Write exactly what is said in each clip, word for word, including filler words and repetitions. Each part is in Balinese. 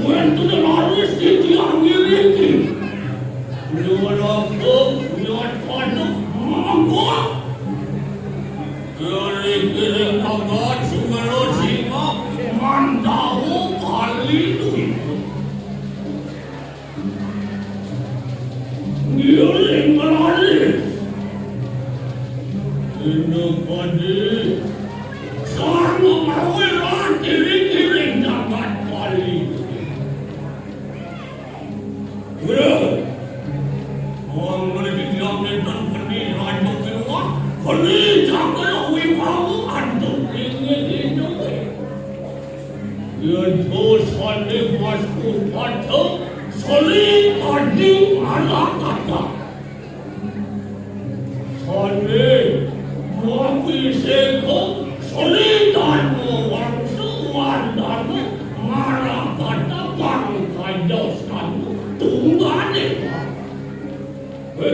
Wénten raris titiang ngiring. Nyuwun agung, nyuwun panuh, monggo. Ngiring-ngiring monggo, sumela sima, mandawa Bali duwipun. Ngiring raris. Senapati sareng mawon ngiring-ngiring jagat Bali. Wéh, mangke titiang nénten geni raja kéwah, geni jagat wibawa antuk inggih inggih. Yén to sané mas kumpata, soli adi marakata. Sané mawiseka, soli dharma wangsa wardana marakata pangkaja sanu tunggane. Hé.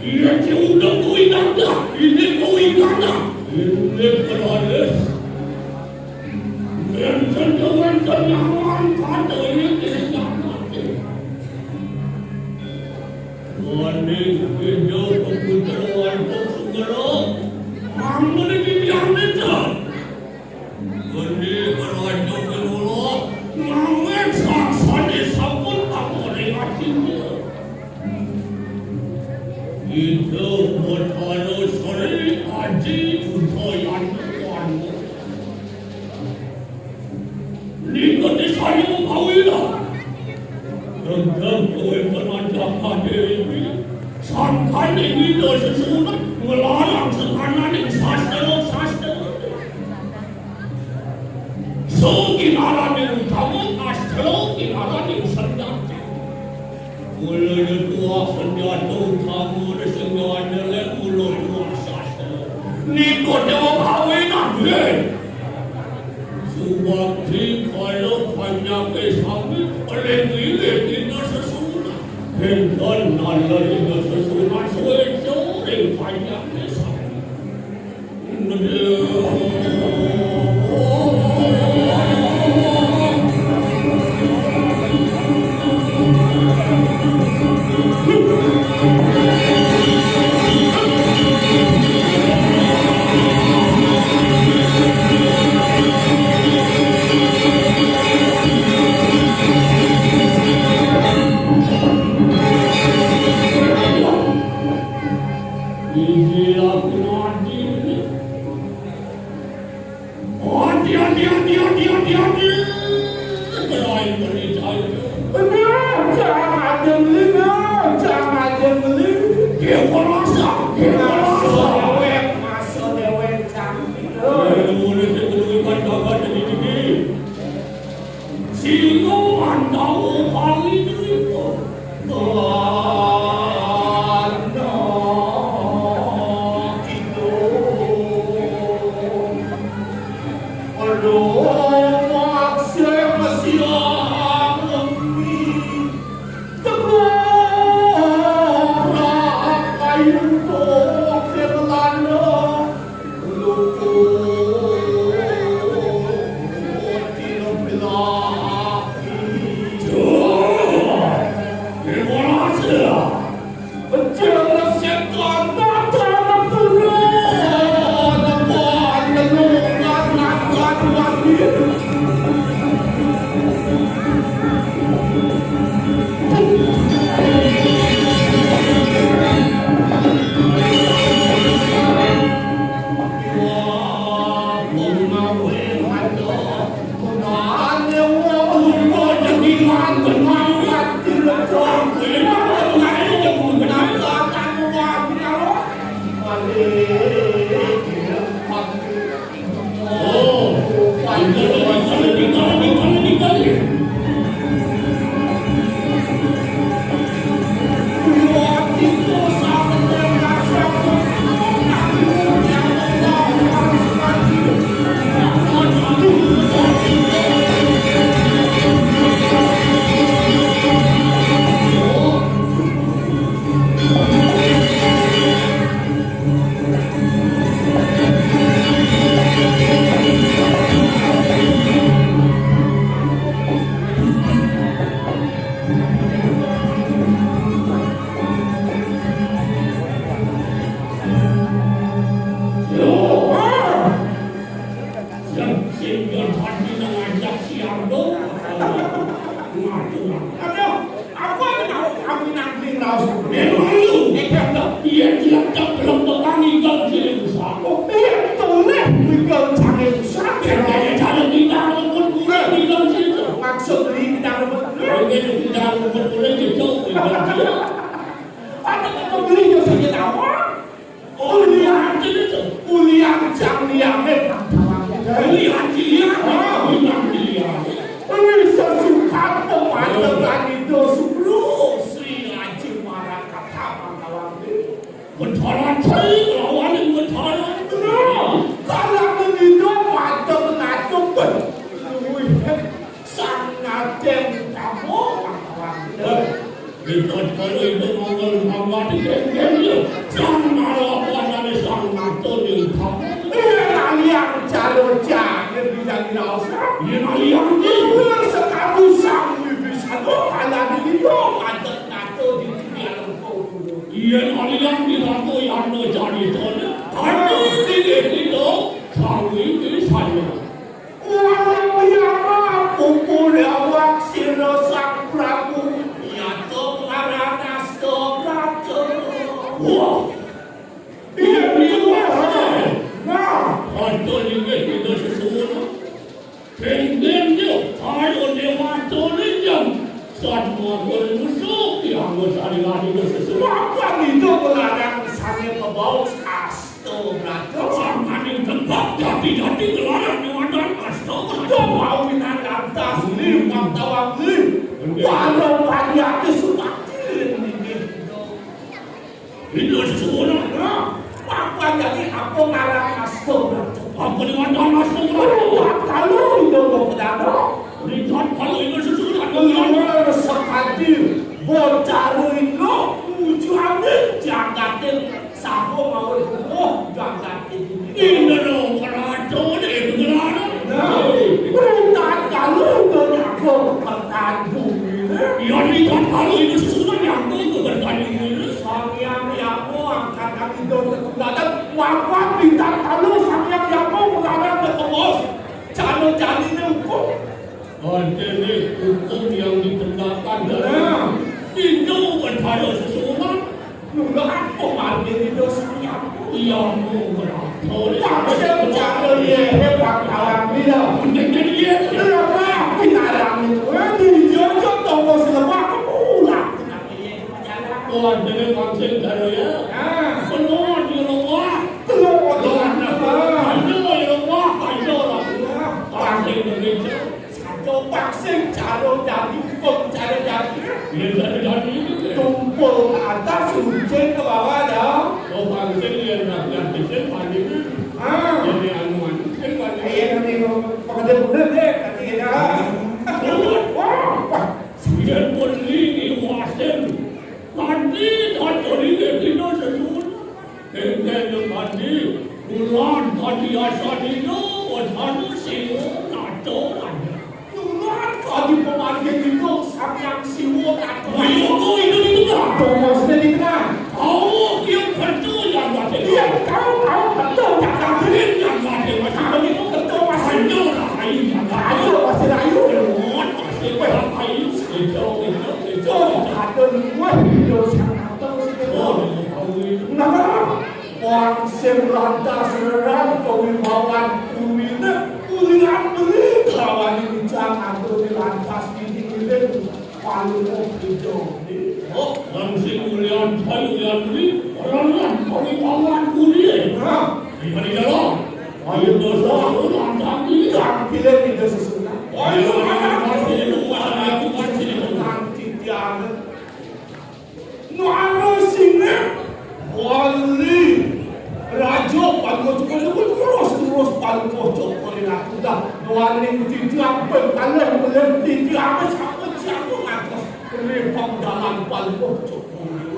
Iya, diundang kuwi kanda, ini kuwi kanda. Ini Pralis. Yen sing wénten nyaman, katene dinyamati. Wani Ida Peputra Wanto Sugera, mangkene titiang nita. Geni Raja Kenula, nanging saksane sampun amoring asinnya. Ida Betara Sri Aji Udayan Wanto. Nika desane Mukawila. Gagah kowe penajah kadhe iki. Sangkane Ida Sesuunan nglarang sekananing sastra-sastra. So kinarane utama, astra kinarane senjata. Mula tuah senjata utama, senjata lek mula tuah sastra. Nika dewa kawinan, nggih. Subakti kala panyake sami, eling-eling Ida Sesuunan. Enten nalar Ida Sesuunan suwe ring panyake sami. Adi, adi, adi, adi, adi, adi. Kelain berita itu. Benar, jangan aja beli, benar, jangan aja beli. Dia merasa, dia merasa. Masuk dewek, masuk dewek, cantik. Ayo, mulai saya kedua ikan dapat jadi tinggi. Sehingga mandawa kali itu. Wah. Aduh, aku aja tahu kamu nanti raos. Memang lu. Eh, iya, dia tak belum tekan ikan sini rusak. Oh, iya, toleh ikan jangan rusak. Ya, jadi jangan kita rumput pula ikan sini. Maksud beli kita rumput pula. Oke, kita rumput pula gitu. Ada kata beli yang sakit awak. Ulian itu, ulian jang liang, eh, ulian jilian, ah, ulian jilian. Ini sesukat pemadegan itu sepuluh Sri Aji Marakata Mangkawati. Bentaran cai lawan bentaran. Nah, kalau begitu mantap natuk, ben. Wih, sang naden kamu Mangkawati. Ikan kalau itu mangga mangga di geng-geng ya. Sang malah pada sang nato di utama. Iya, kalian calo jangan bisa diraos. Iya, kalian ini. Iya, sekadu sang bisa lo kalau di itu ada nato di tiga lengkau dulu. Iya, kalian di nato yang lo cari tole. Tapi di itu sang ini saya. Wah, ya, pupul awak sira Sang Prabu, nyata ngaranas to praja. Wah, iya, iya, wah. Nah, ada linggih kita sesuwun. Dendeng yo, ayo dewata linjeng. Satwa musuh, yang sari lari sesuwun. Apa itu melarang misalnya pebau as? Tuh, Brata. Sangkaning tembak jati-jati nglarang nyuwandang asta. Tuh, mau minangka tas, liwat tawang, li. Oke. Walau padi ati suwati, linggih, Ida. Ida sesuwun. Nah, apa jadi apa ngarang asta, Brata? Apa nyuwandang asta, Brata? Liwat kalu, Ida, Brata. Liwat kalu, Ida sesuwun. Liwat sekadi, bocah Ida, tujuane jagatin. Saha mawon bubuh jagat iki? Indra Praja ing gelar. Nah, perintah kalu to nyaga pertahan bumi. Ya, perintah kalu itu sesuai yang itu bertanding. Sang Hyang Yama angkat kaki do tetunggalan. Wabah bintang kalu Sang Hyang Yama melarang ke bos. Jana janine hukum. Artine hukum yang ditegakkan dari Nah. Indo kepada seseorang. Lha apa margine dosa aku? Iya, aku berapa? Paksa cara ye, hebat alam dia. Menjadi ye. Lemah, pinarang. Wah, dijojo tonggo selemah, pulang. Wah, jadi maksud dari ya. Ah. Penuh di rumah. Penuh di rumah. Penuh di rumah, penuh di rumah. Wah, jadi begitu. Saja paksing cara dadi, hukum cara dadi. Yen cara dadi itu, ya. Tumpul ke atas, runcing ke bawah, dah. Oh, paksing yen rakyat kecil, paling. Ah. Jadi anu, anu, kecil, paling. Iya, nanti pekerja bener deh, nanti ya. Wah, wah. Yen pun ini wasen. Nanti tak boleh dino sesuatu. Dene mandi, bulan mandi asa dino, wadana siwo natoran. Bulan kadi pemargin dino, Samyang Siwo natoran. Ayo, kau itu di tengah. Tunggu sudah di tengah. Kau yang betul yang mati. Iya, kau, kau betul yang mati. Yang mati, mati. Kau itu betul, Mas. Ayo lah, ayo, ayo. Ayo, Mas, ayo. Bulan, Mas, ayo, ayo. Itu, itu, itu. Oh, ada dua video yang nonton sih. Oh, kenapa? Wong sing lantas reran kewibawan kuwine, kulian beli kelawan lincang antuk lantas didikilin palupuh ijo. Oh, wong sing kulian, kulian beli, reran kewibawan kuwine. Nah. Di mana jalan? Ayo dosa, lantas ini. Kang pilih di desa Sunan. Ayo, anak. Ayo, anak. Nanti dia. Nuana sine wali raja panuwun terus terus panuwun Joko Ratu dah nuana titiang pengkalih mulih titiang sampai siapa ngatas ripang dalam panuwun Joko Ratu.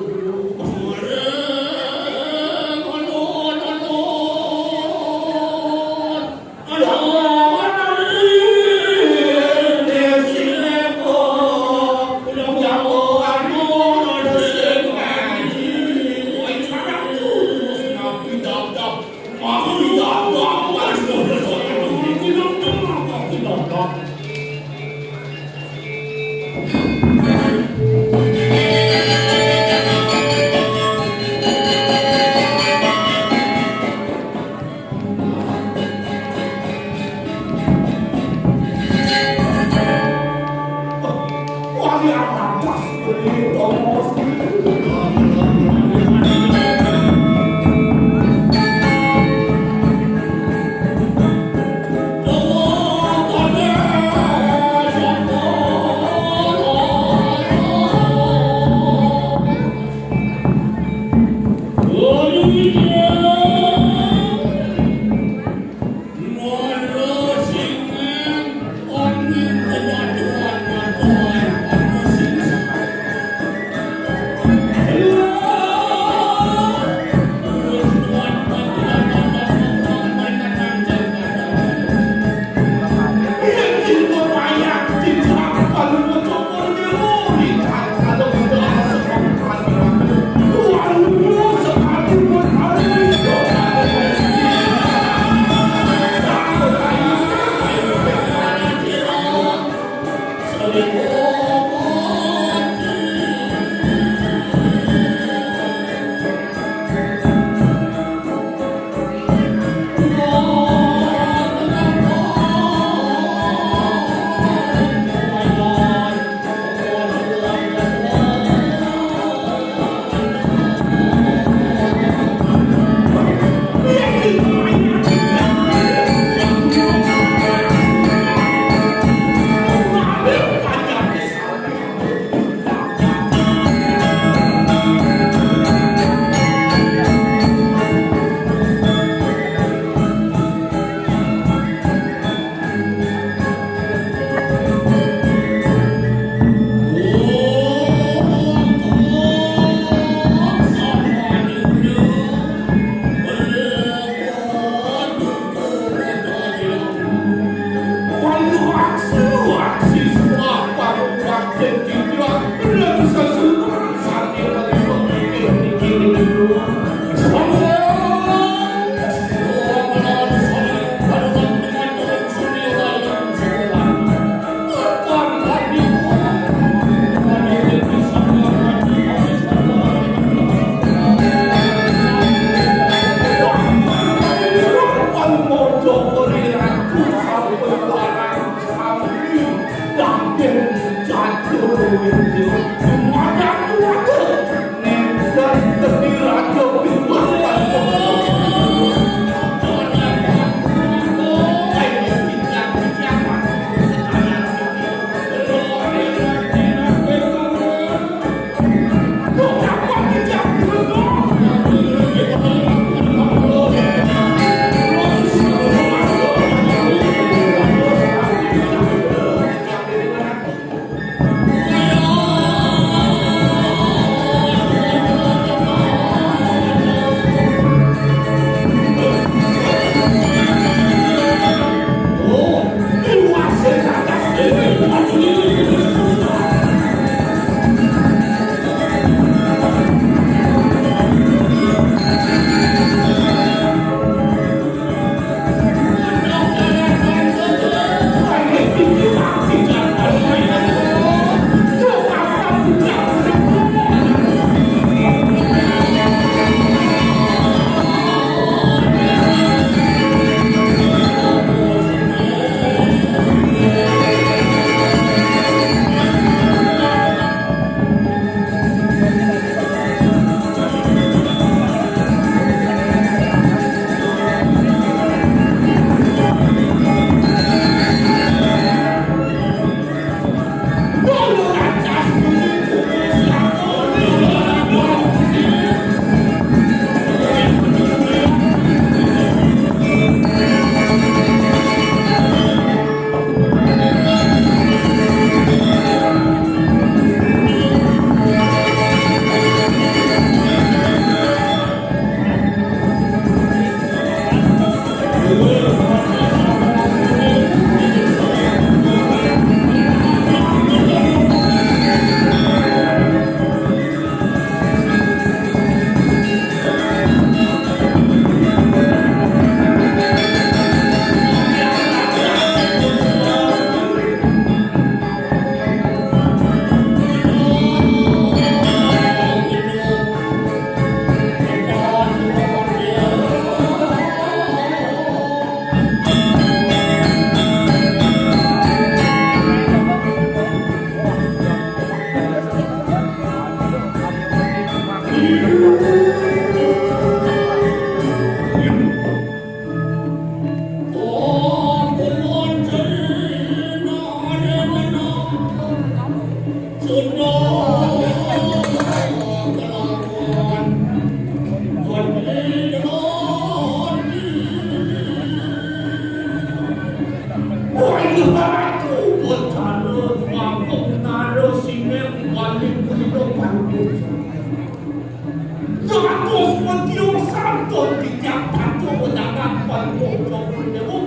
Dados medya santun titiang tata undangan panggung Joko Dewa.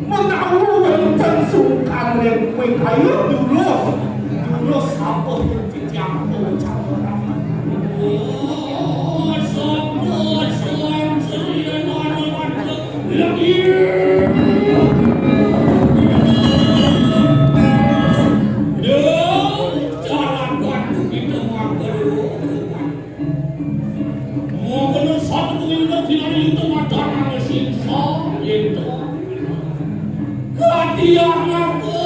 Menawi wénten sungkan ring kowe kayun, durus, durus sampun titiang ucap. Mangkana satunggal dina ing tengah danane singsa, yen to. Kadiang aku,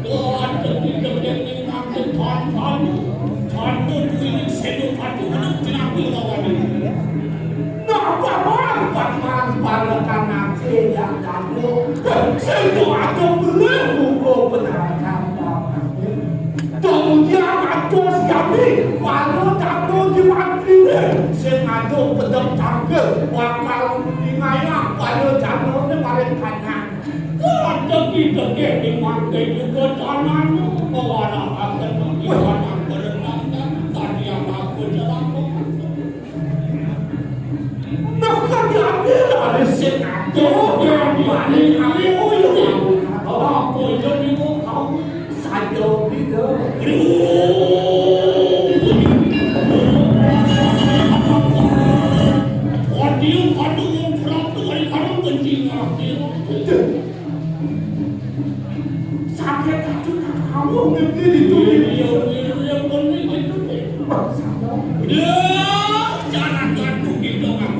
kadhep-dhep ning mangke tan palu, kantun kuwi ning seno padu meneng dinaku lawane. Napa man, paman, palekan ati yang dadu, sing ado beli buku penarikan paman. Kemudian atus yami, para datu di mantri, sing ado pedang tangga, bakal dingayah para datu ne paling kanan. Kadegi-degi di mangke juga tanahmu, mewarahaken mangke tanah berenang, tadi yang aku jelaskan. Nah, kan diambil dari sing ado, yang paling aku, yang aku, apa itu niku kau saja beda. Waduh, waduh, wong prapta kali karo kencing. Sakit hati kamu ngerti di dunia. Iya, iya, iya, iya, iya, iya. Wah, sama. Iya, jangan gaduh gitu, Kang.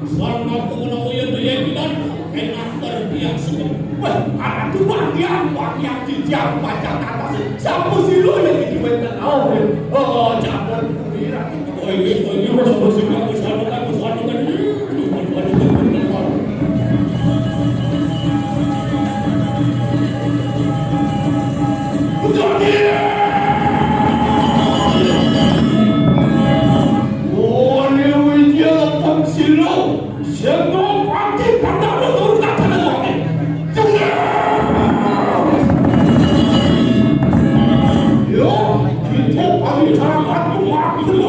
Sang aku menawa yen daya pidan, enak terbiak sebut. Wah, anak tuh wangian, wangian titiang pacang atas. Siapa sih lo yang dikiwetkan? Oh, oh, jangan. Yo, kita paling sangat mewakili.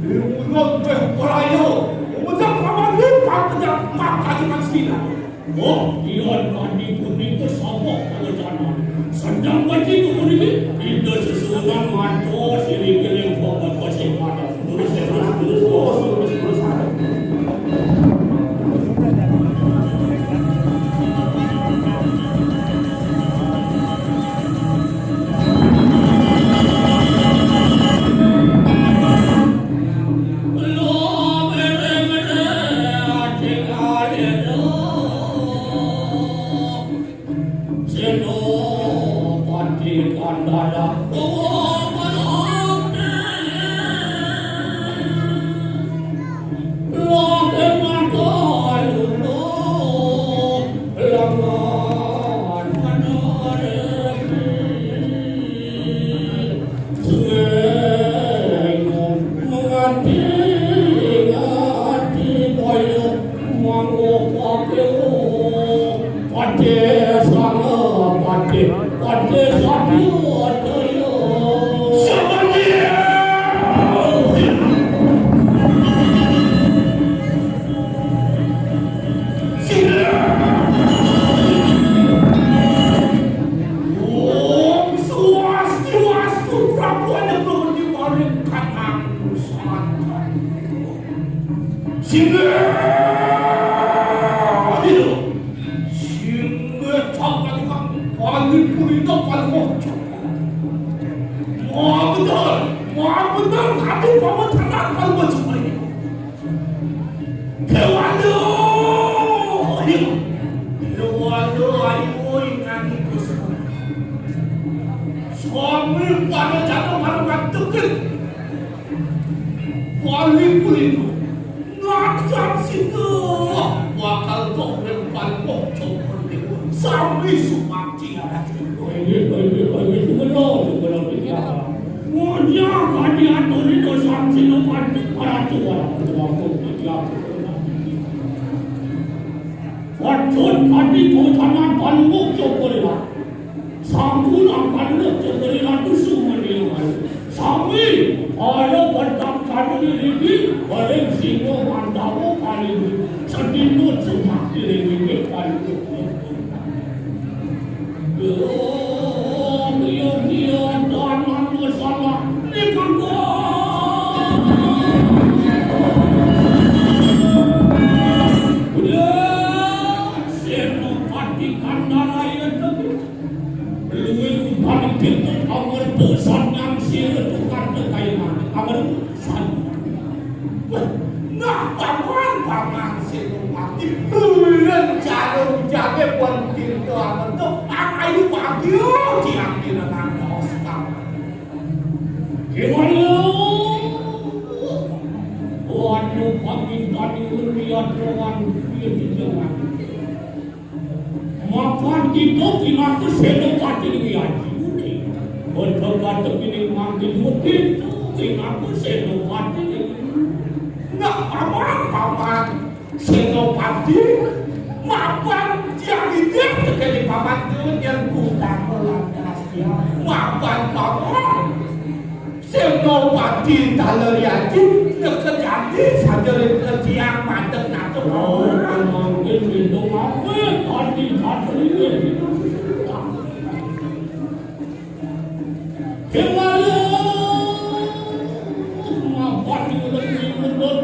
Ilmu non teh pelayo, ucap paman lipat penyakit kajian sina. Oh, iya, nani punika sapa kalecanan? Sendang bajing puniki, Ida sesuunan mantos iring-iring babat kasih pada. Terus, terus, terus, terus, terus, terus. Om Swastiastu, Prabu Anak Nuhun di paring kanang Nusantara. Singgih, singgih, cakal kang paling purina paling wajib. Maha bener, maha bener, kami pamecanan paling wajib. Déwata! Déwata, ayo, ingani Gusti. Swami pada jatuh marang teked. Wali kulino. Ngajar sida. Bakal kok rempal kok cokor dewa. Sami sumakti. Ini, ini, ini, sumelo, sumelo, ya. Ngonya kadi aturi dosa sino kadi para tua. Wajud kadi kotana panunguk cokolila. Sangkul angkana cokolila tu sumani. Sami, ayo bertak kadi lagi, paling sino mandawo paling sedino semak lagi paling. Nah, paman, paman Senopati, bulan jarum jage pun pintu amun tu, ayu pagi, oh, diambil anak dosa. Gimana? Waduh, pagi tadi lihat lawan dia di jalan. Makan kita tinata Senopati Haji Budi. Betul-betul ini mangkin begitu, tinata Senopati. Enggak, paman, paman. Senopati, mapan tiang idir tekeni paman tu yang kutang lantas dia. Mapan paman. Senopati taler yati, nekejati saja lintang tiang mandek nata paman. Mangkin minum apa? Tadi, tadi ini. Kewala mapan ulun wiwunut,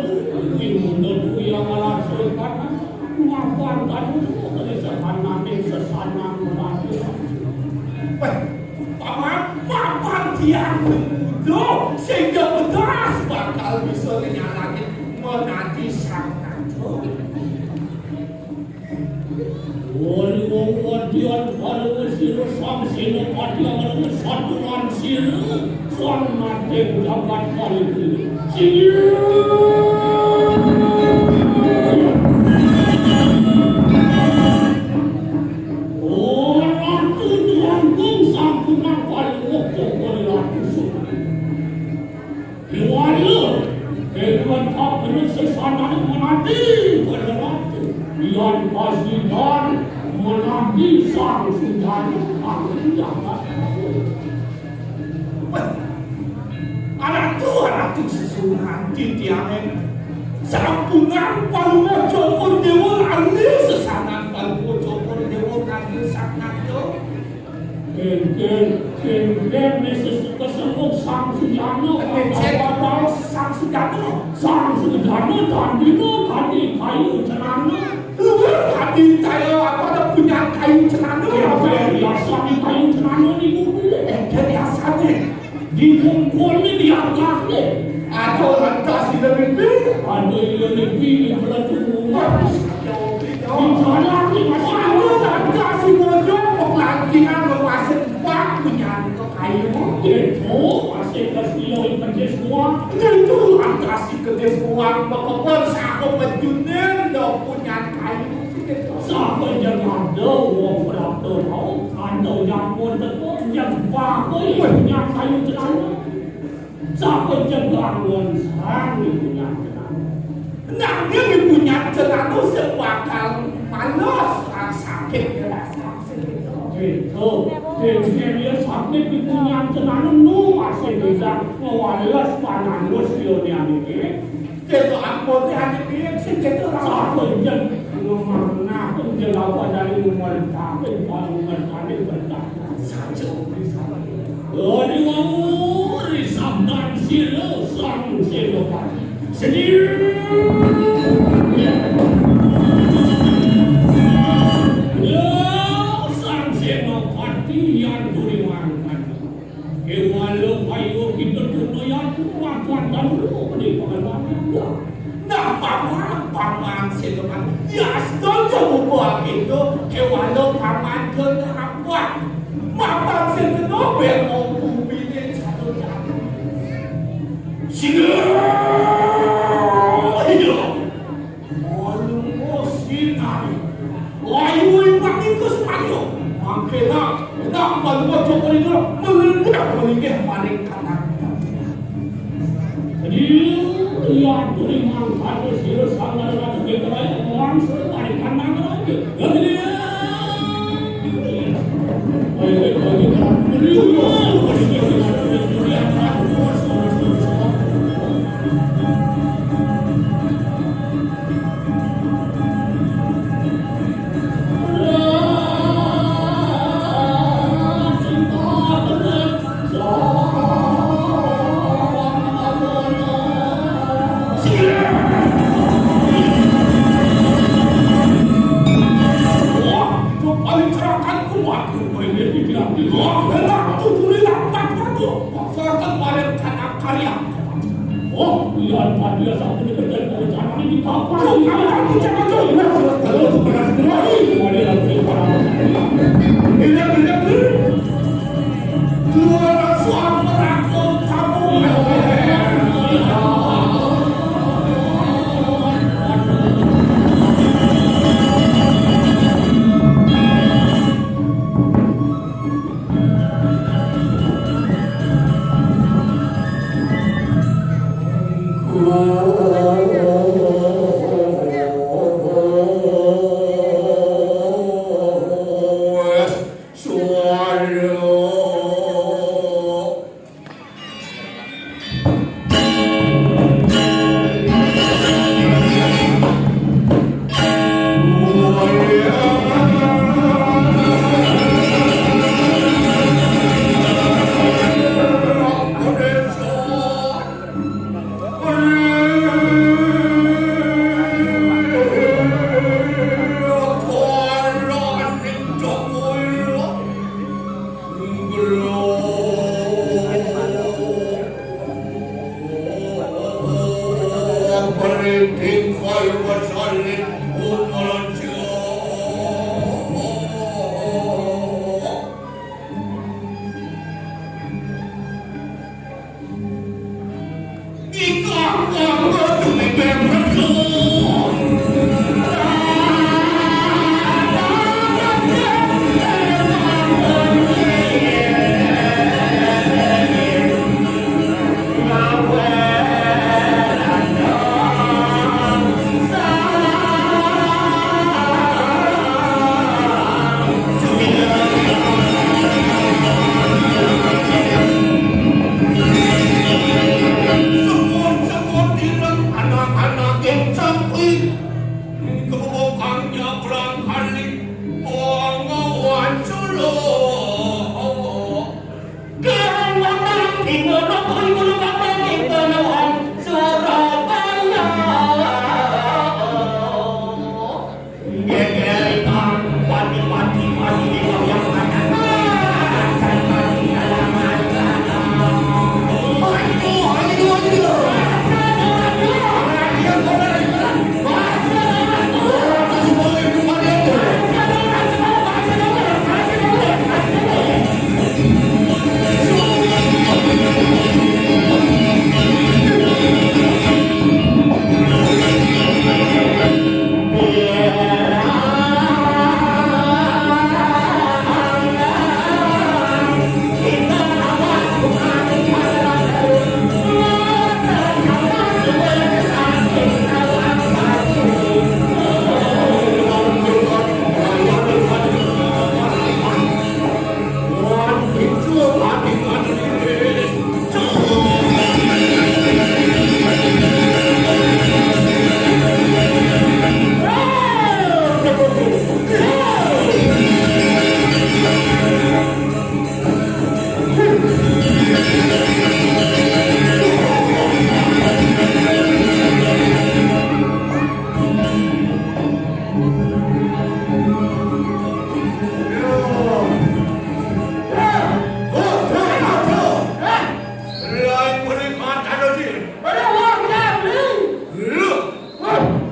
wiwunut yang ngarasoi kana. Mapan tadi ulun sesanan, sesanan berarti. Weh, paman, mapan tiang pemuda sehingga pedas bakal bisa nyalahke menanti sang nata. Wali wong wadian kali sira sang senopati amarga saturan sira sang nadeng jagat kali sira. Sira. Oh, ratu tuanggung sang kunang paling wong kali ratu sumari. Kewala, keduan tak kena sesana menanti pada ratu. Yang kasihan menanti sang sujana akan dapat. Wah, anak tu, anak tu sesuruhan titiangen. Sampunan palumo cokor dewa lali sesanan palumo cokor dewa lali sangat tu. Kéngkén, kéngkén, né sesuka semuk Sang Sujana, kéngkén, Sang Sujana, Sang Sujana, tandina, tandi kayu celana. Luwih tandi kaya apa ada punya kayu celana? Ya, biasa di kayu celana di bumi. Kéngkén biasa né. Di bungkul né, di atas né. Ada lantas di lebih. Ada di lebih, di peletu. Wah, Bicara di masih ada saja si Mojo pelantikan lepasin bak punya kayu. Itu masih kesioi kedis buang. Itu antasi kedis buang bekebun saku pejunin do punya kayu. Saku yang ada wong berapa mau kandau yang pun betul yang bak punya kayu celana. Sapa sing bangun sarang ibu nyanten? Nanging ibu nyanten anu sing bakal males, ah, sakit ngerasa. Itu, dene dia sakit ibu nyanten anu nu masih bisa ngewales pananus yone anike. Itu ampun ya, anike sing gitu. Sapa yang ngemanah, yang apa dari umur tapi kalau umur tadi bertanya. Saja umur sama. Ori wau ri sabdan sira Sang Senopati. Sedir. Ya, Sang Senopati yang turi mangkat. Kewala payu kita tuna yang makan dan lu di pengenalan. Nah, paman, paman, seteman. Ya, setuju buku itu. Kewala paman kena apa? Mapan sing kena bel mau bumine satu jam. Sila iya. Olumo sinari. Layu impakikus payo. Mangkena, kena Ampun, Joko Ritulo, menginggih, menginggih maring kanak. Jadi, iya, tuli mangkat sira sang nalika kekerayan, langsung maring kanak. Jadi,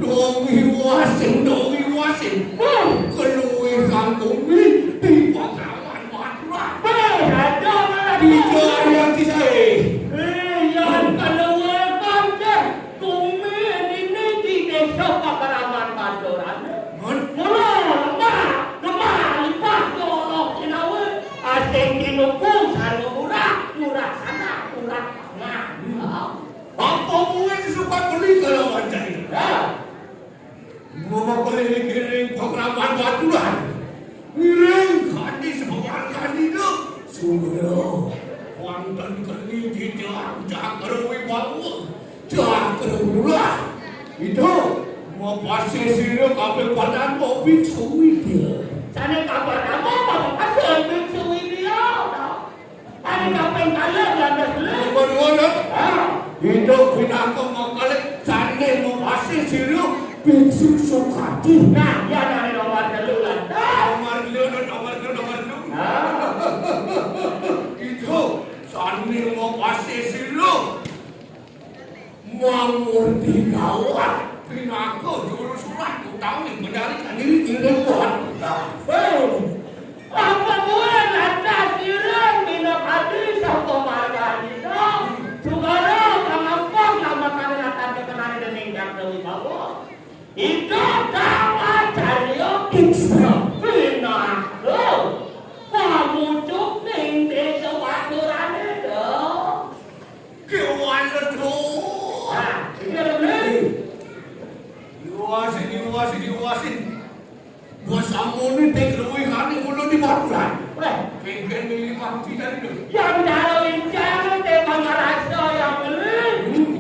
Dongi wasing, dongi wasing. Keluwi sang Tumi di pakraman Madura. Di jaya kisae. Iya, keluwi kanca Tumi nini di desa pakraman Madura. Mula lemah, lemah lipat jolok sinawe. Sing tinunggu sarwa murah, murah sana, murah sana. Apa mungkin suka beli kalau wajar? Ya. Mama keliling-keliling pakraman Baturan. Ngiring kadi sebagian kadi tu. Sugro. Wonten keni jejak Cakra Wibawa. Cakra Murah. Itu mapasih sira kabeh padan mau biksu Widya. Sane kabar apa mapasih biksu Widya? Sane kaping kalih lantas beli. Nomor loro. Ah. Itu pinaka makalih sane mapasih sira biksu Sukadi. Nah, ya dari nomor telu lantas. Nomor loro, nomor loro, nomor loro. Ah. Itu sane mapasih sira Mamurti gawat pinaka juru surat utawi penyari sendiri kirim buat kita. Oh, apa buah lantas kirim minum hati sapa marga dina? Sugara pangampun nama kami lantas dikenali dening Cakra Wibawa. Ida dawa carya Iksra. Pinaka pamucuk ning desa Waturane, lho. Ki walet, lho. Nah, iki lho, Bli. Diwasi, diwasi, diwasi. Bos amune tek luwih kali mulo di Waturane. Weh. Kengken milih pangcitan, lho. Yang cara lincah te pangarasa yang beli. Hmm.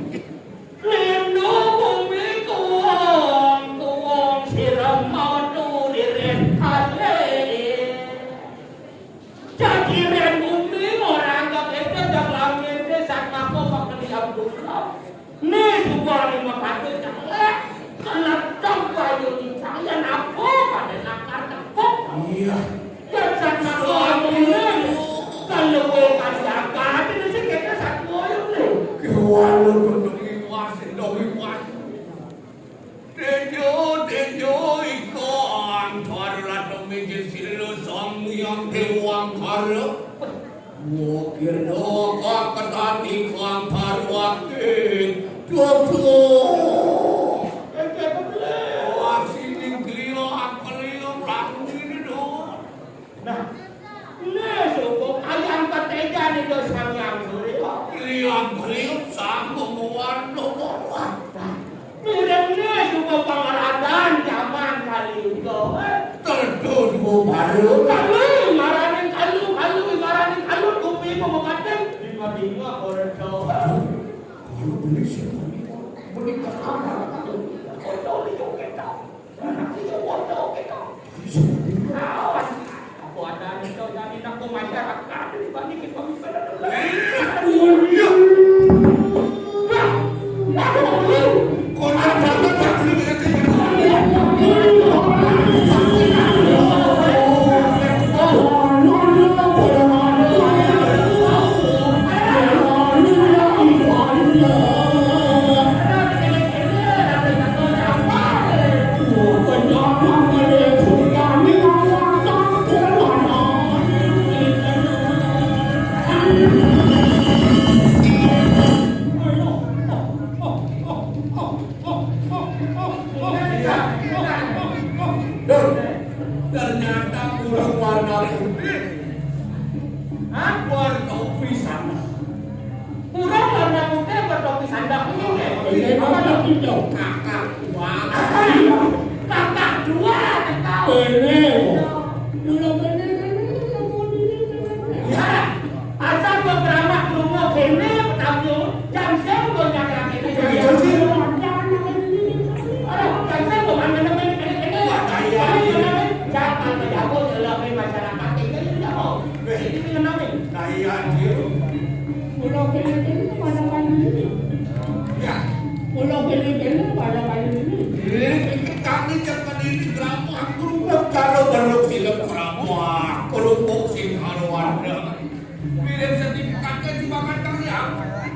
Lindung bumi kuwong, kuwong sira mau turiris kalih. Jagiren bumi ora anggap ente dak langit sat mako makeliam duka. Ni suwa ni makato jalek, keletong bayu ni saya napa pada nakar tepuk. Iya. Yen sak mako amune, kaluwe kanjaka, dene sing kene sak koyo lho. Kuwalu demi wasin, demi wasin. Tejo, tejo, iko antar ratu mijil silo sang yang dewang kara. Wokir doka ketati kang tarwati. Jojo. Wah, sining kliyo, kliyo, lagu ini dong. Nah, ini suku kalian ketegan itu Sang Hyang Surya. Kliang-kliang sanggup mewarna. Mirip ini suku pengeradan zaman kali itu. Tentu suku baru. Kalu, marani kalu, kalu, marani kalu, kupi pemekaten. Lima-lima kordo. Kalau beli siapa? Beli ke kamar. Kordo itu kita. Ternyata burung warna putih. Hah? Warna topi sana. Burung warna putih bertopi sandak ini, ya? Ini apa topi dong? Kakak dua. Kakak dua, kakak. Ini. Ini, ini, ini, ini, ini, ini. Ya, asal beberapa kerungu kene, tapi jam sing kok nyakrak ini. Iya, sih. Aduh, jam sing kok mana nemen kene-kene. Wah, kaya. Ini nemen, jangan menjago dalam masyarakat ini, ya, kok. Ini nemen. Kaya, Jil. Pulau kene-kene mana pandemi? Ya. Pulau kene-kene mana pandemi? Eh, kami cepat ini drama kerupuk kalau baru film drama kerupuk sing kalau ada. Film sertifikatnya dimakan kalian.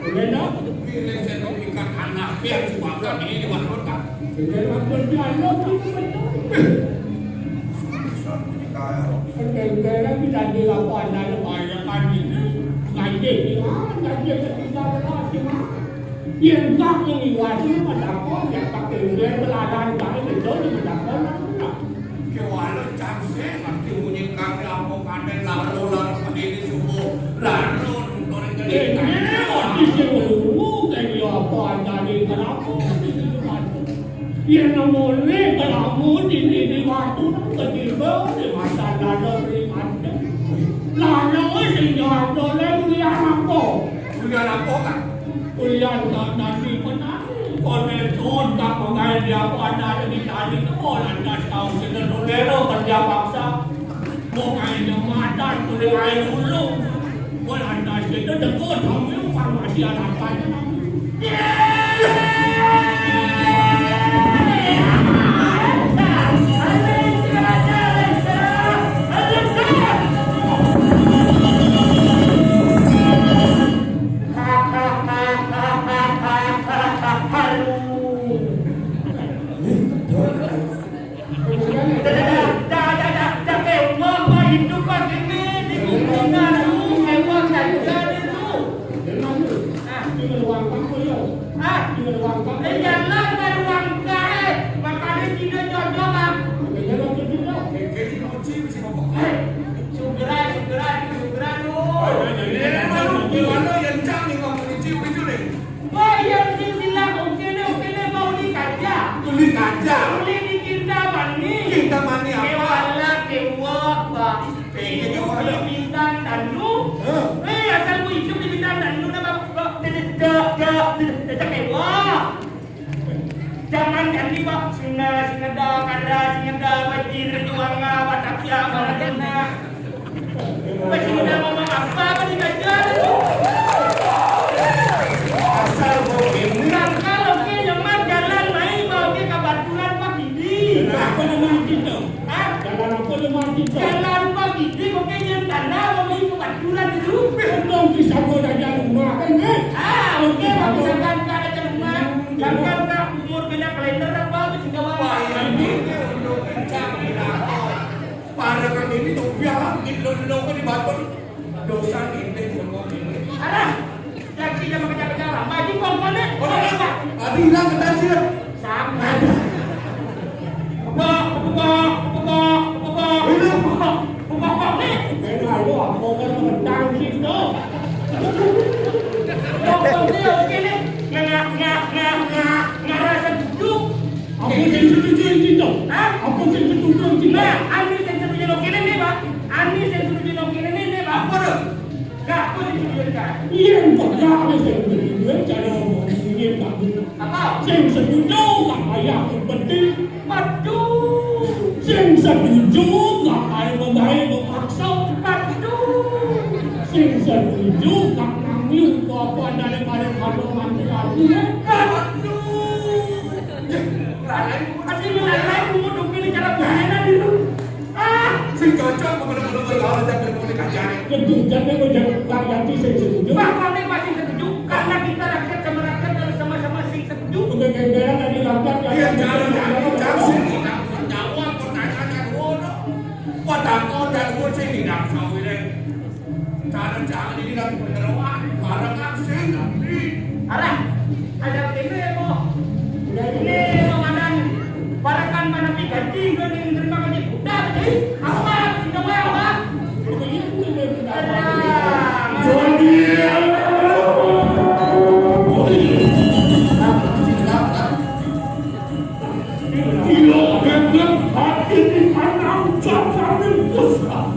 Iya, no? Film sertifikat anak yang dimakan ini di Mas Kota. Iya, Mas Kota, anu, itu betul. Betul, kita di lapangan ada banyak kan ini. Ngaji, ah, ngaji sekitar lagi, Mas. Yen tak ngiwasi, Mas, aku ya pakai dia teladan, pakai betul, Mas, aku, Mas. Ki walu cangse ngerti munyi kang apa katen laro-laro ini Yén molih kelamun dini di batu, ketiba di mata lalu di mata. Lalu sing jalan oleh ulian apa? Ulian apa, Kak? Ulian tak tadi menang. Koné sun tak mengai dia apa ada di tadi, kok lantas tahu kita tolero kerja paksa. Kok airnya madan, boleh air dulu. Kok lantas kita dekut, kamu yang farmasi ada apa aja kamu? Dah, dah, dah, dah, dah, dah, eh, wah, wah, hidup pagi ni, di bumi lalu, eh, wah, dah, dah, dah, tu. Ah. Ah. Eh, jalan dah ruang kai, makanya tidak cocok, ah. Eh, segera, segera, segera, tu. Mana yang cang ni, kamu ni, cium itu ni. Wah, iya, sing bilang, oké deh, oké deh, mau nikah aja. Nikah aja. Boleh dicinta mani. Cinta mani apa? Kewala, kewa, apa? Hidup di bintang tanu. Hah? Eh, asal ku hidup di bintang tanu, nama, kok, tidak, tidak, tidak, tidak, kewa. Jangan jadi, Pak. Sina, sina da, kara, sina da, bajir, juanga, batapia, baratena. Masih udah ngomong apa, apa dibaca? Asal mau ini. Nah, kalau ke nyaman jalan main, mau ke kabaturan Pak Gidi. Apa nama itu? Hah? Jalan apa nama itu? Jalan Pak Gidi, mau ke nyen tanah, mau main kabaturan itu. Untung bisa gua ada rumah, kan, eh? Ah, oke, Pak, misalkan ke ada rumah, misalkan ke umur beda kalender apa, apa sih, wah, ini untuk kencang, ini. Para kang ini dong biar lo lo kan dibantu. Dosa ini semua ini. Arah. Jangan kita mengejar-kejar. Maju kongkone. Oh, iya, Pak. Tadi hilang ke tajir. Sama. Bebok, bebok, bebok, bebok. Ini. Bebok, bebok, bebok nih. Beda lu, aku kan menentang gitu. Bebok, bebok, oke nih. Nggak, nggak, nggak, nggak, nggak, nggak rasa duduk. Apa sing setuju iki to? Hah? Apa sing setuju iki to? Nah, anu sing setuju no kene ne, Pak. Anu sing setuju no kene ne, ne, Pak. Apa to? Gak apa sing setuju, Kak? Iya, kok gak ada sing setuju, cara ngomong ini, Pak. Apa? Sing setuju, gak payah penting. Waduh. Sing setuju, gak payah membaik memaksa. Waduh. Sing setuju, gak nangis, apa-apa daripada kalau mati aku, ya. Waduh. Ati lain-lain kudu pilih cara pemainan itu. Ah, sing cocok bener-bener bergaul dan berkomunikasi. Kejutan yang menjadi variasi sing setuju. Bahkan yang masih setuju, karena kita rakyat sama rakyat harus sama-sama sing setuju. Bukan gara-gara tadi rapat, iya, jangan, jangan, jangan sing tidak menjawab pertanyaan yang ngono. Padahal dan gue sih tidak tahu ini. Cara-cara ini lagi beneran, barang aksi nanti. Arah, ada ini ya, Mo. Ini Komandan Barakan mana pi gaji, gue nih nerima gaji. Udah, gaji. Apa? Tidak mau apa? Arah. Gila, bebek, hati di tanah, ucap, sambil pusat.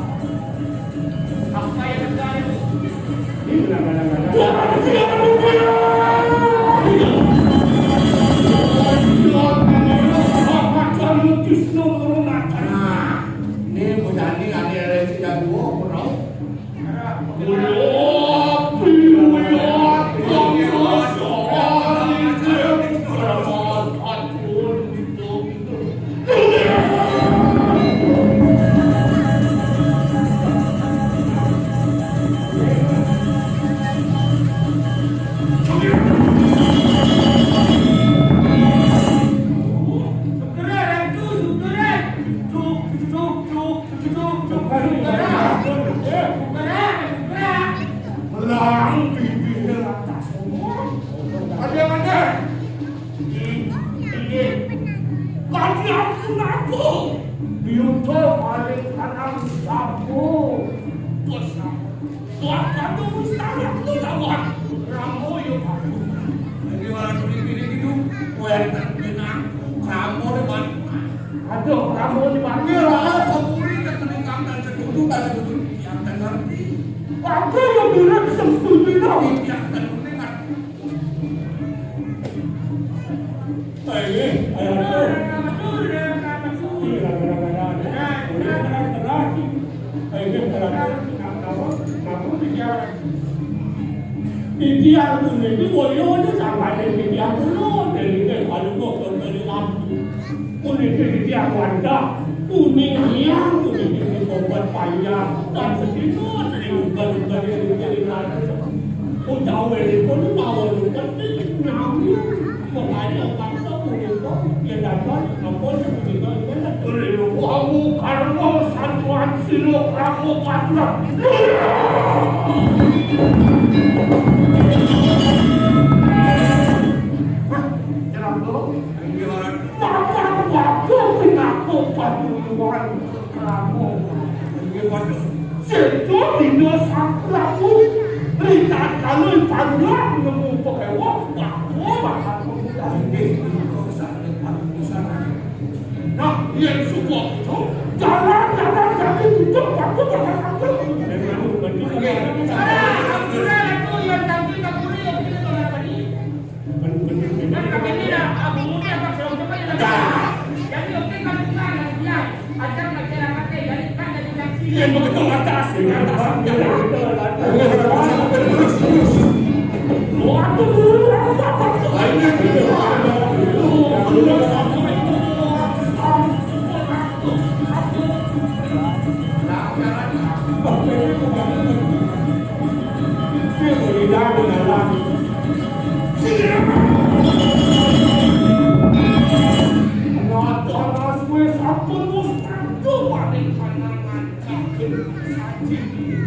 Nah, ini mau jadi ada yang tidak dua, pernah. Melang pipiné lantas ngomong. Ada yang ada? Di, di, di. Kaki aku ngaku. Diutuh paling kanan sapu. Bos, Tuan Pandu Mustahil tu lawan. Rambo yo Pandu. Jadi orang tuli pilih itu, wénten pinangku, krama di mana? Aduh, krama di mana? Ya, lah, kemuri ke penikam dan setuju, dan setuju, yang ngerti. Apa yang bilang setuju, no? Yang ngerti, kan? Eh, eh, eh, eh. Iya, kadang-kadang. Udah, terang-terang. Eh, ini kadang-kadang. Aku bicara. Titiang puniki wayahipun sampun titiang kula, déning Déwa Luhur Bali Rabu. Puniki titiang wantah, kuning liang, puniki obat panjang, lan sedina sering ugal-ugal ing utawi mawon ugal nami. Makanya, Sedo dina Sang Prabu Ritatkala panjak nemu pekewa, bakal bakal pemuda. Inggih, menika saking panutusan. Nah, yen suka itu, jalan-jalan jadi tutup waktu bakal sampai. Inggih. Salah, ampura itu yang tadi tak boleh yang kita tolak tadi. Kan kami ni dah, ah, bunyi apa, kalau kita ni dah. Jadi, okey, kan bukan yang bilang. Ajak masyarakat, eh, jadi kan jadi saksi. Yen begitu, atas, atas. Waduh.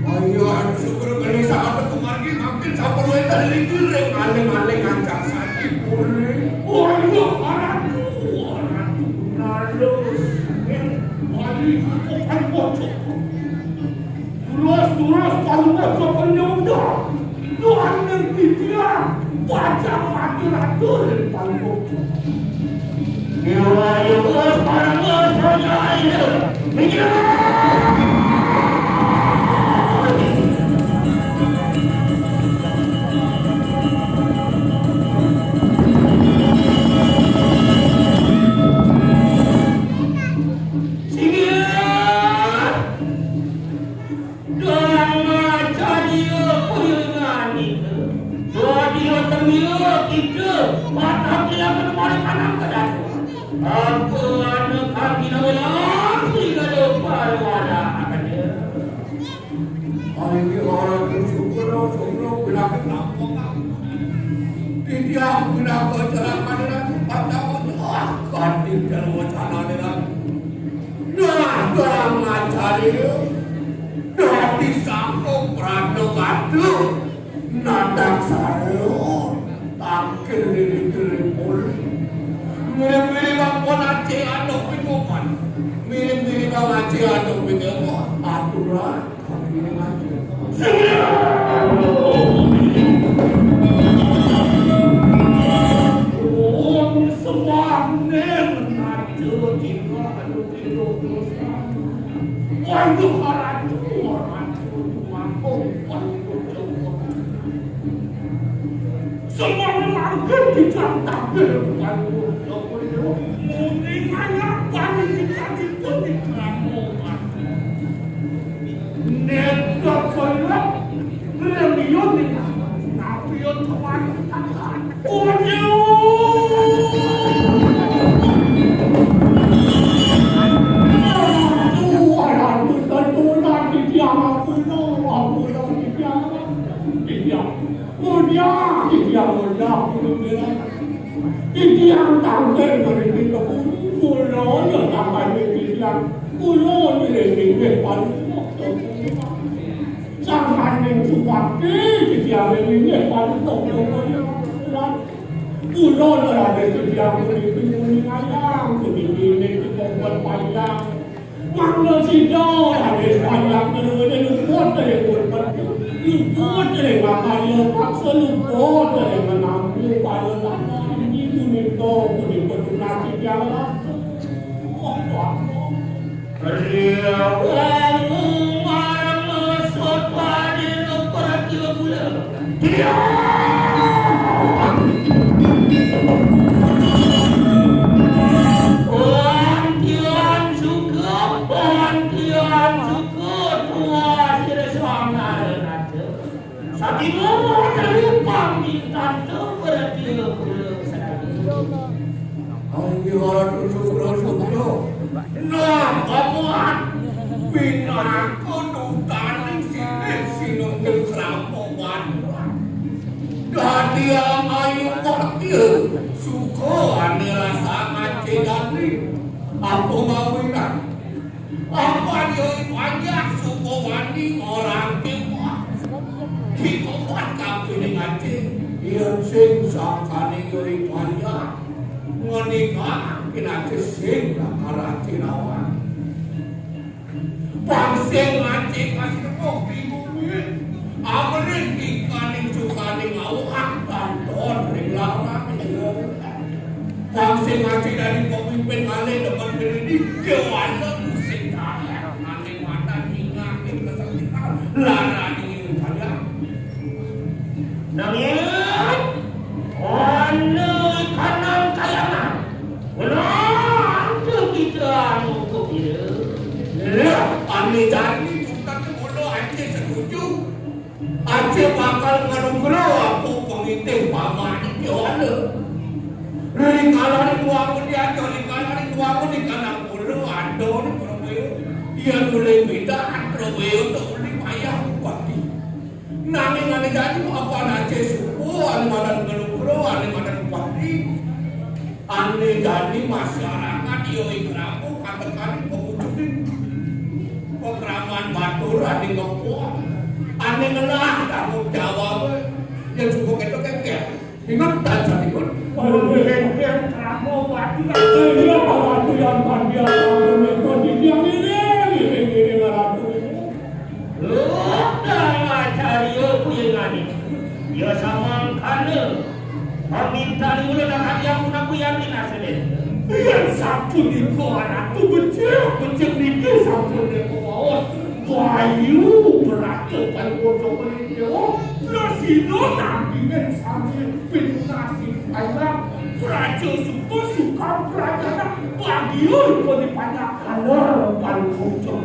Ayo, syukur beli saat itu margi makin sampun wénten ring aling-aling ngancak saji puri. Ayo, Ratu, Ratu, nalus. Bali, bukan bocor. Terus-terus, kalau bocor penyudah. Tuhan yang titian, pajak mati ratu dari panggung. Dewa Yudas, para bos, raja air. Mikir. Sini. Dang aja dia kulilingan itu. Dua dia temiuk kita. Patah dia menemani tanam ke datu. Aku anak kaki nama yang tiga lupa wala aja. Hari ini orang bersyukur, syukur, pindah ke kampung. Tidak, tidak berjalan pada ratu, pada ratu. Ah, kati kalau wacana dengan. Nah, kurang ajar ya. Dadi sangko pradogadu. Nadang sareo. Tangkil diri-diri poli. Mirip-mirip ampun aci aduk pituman. Mirip-mirip aci aduk pituman. Aturan. Semua manggon dijak takbir. Muni ngayah paling kita itu dikramokan. Netra saya, ngremion ning napion kewalitan. Waduh, waduh, tentulah di tiang aku, aku di tiang, di tiang. Mulia, iya, mulia, mulia. Titiang tangkil mriki kula ya tangkil titiang. Kula ngiring inggih panuwun. Sangkaning suwakti titiang inggih panuwun. Kula ngiring titiang mriki muni ngayang, puniki ning kita buat panjang. Mangda sida raris panjang keluwene luput dari kurban. Luput ring makarya paksa, luput ring menampi parilawan. Inggih punika, punika tunas titiang ratu. Ria wangun marang sopadina pertiwi kula. Tiang! Wantian suka, wantian suka, tuah sira swanara. Sadina terlupang bintang tu berarti kula sadina. Ayo, Ratu Sukra, Sukra. Nah, kamuan. Pinaka dutaning silih sinunggil krama wanita. Dadi ayu bakti, suka ane rasa ngacedani. Apa mawinan? Apa dia panjang suka wani orang tua? Dikobat kabeh ning ati, yen sing sangkane yo panjang. Menika kinate sing bakal rawan. Bang sing mati kasih kok bingung. Amrih tingkaning sukaning awak tanton ring larang. Bang sing mati dadi pemimpin malih depan diri, dewana sing kaya. Nanti mata tinggal ing kesakitan. Larang ini padang. Nanging ana kanang kayangan. Menantu kita anu kepira. Lah, ane jani tukang mula ati setuju. Ati bakal ngenugra aku pengitih pamane piwala. Ring kalaning wangun diatur, ring kalaning wangun di kanang pura, aduh, ni Prabayo. Iya mulai beda, Prabayo tak boleh payah upati. Nanging ane jani apa anace suku, ane madan ngelugra, ane madan upati, ane jani masyarakat iya ing ramu katekani pemujudin. Pekraman batur ane ngepok, ane ngelah tanggung jawab. Ya cukup itu keker. Ingat tak, Cak Igun? Kalau berengkeng kamu mati, iya, kalau yang pandian kamu nonton di tiang ini, ini, ini, ini, Ratu ini. Lu dah cari aku yang ani. Ya, samangkana. Meminta ni ulun akan yang guna ku yang ini, asli. Yang satu di luar Ratu becil, becil itu satu di bawah. Bayu beratu kan bodoh. Nasida nanggingan sami pinunasi anak praja suka suka prajana bagian koni panjakana paling pucuk.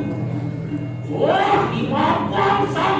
Wah, di mapan sang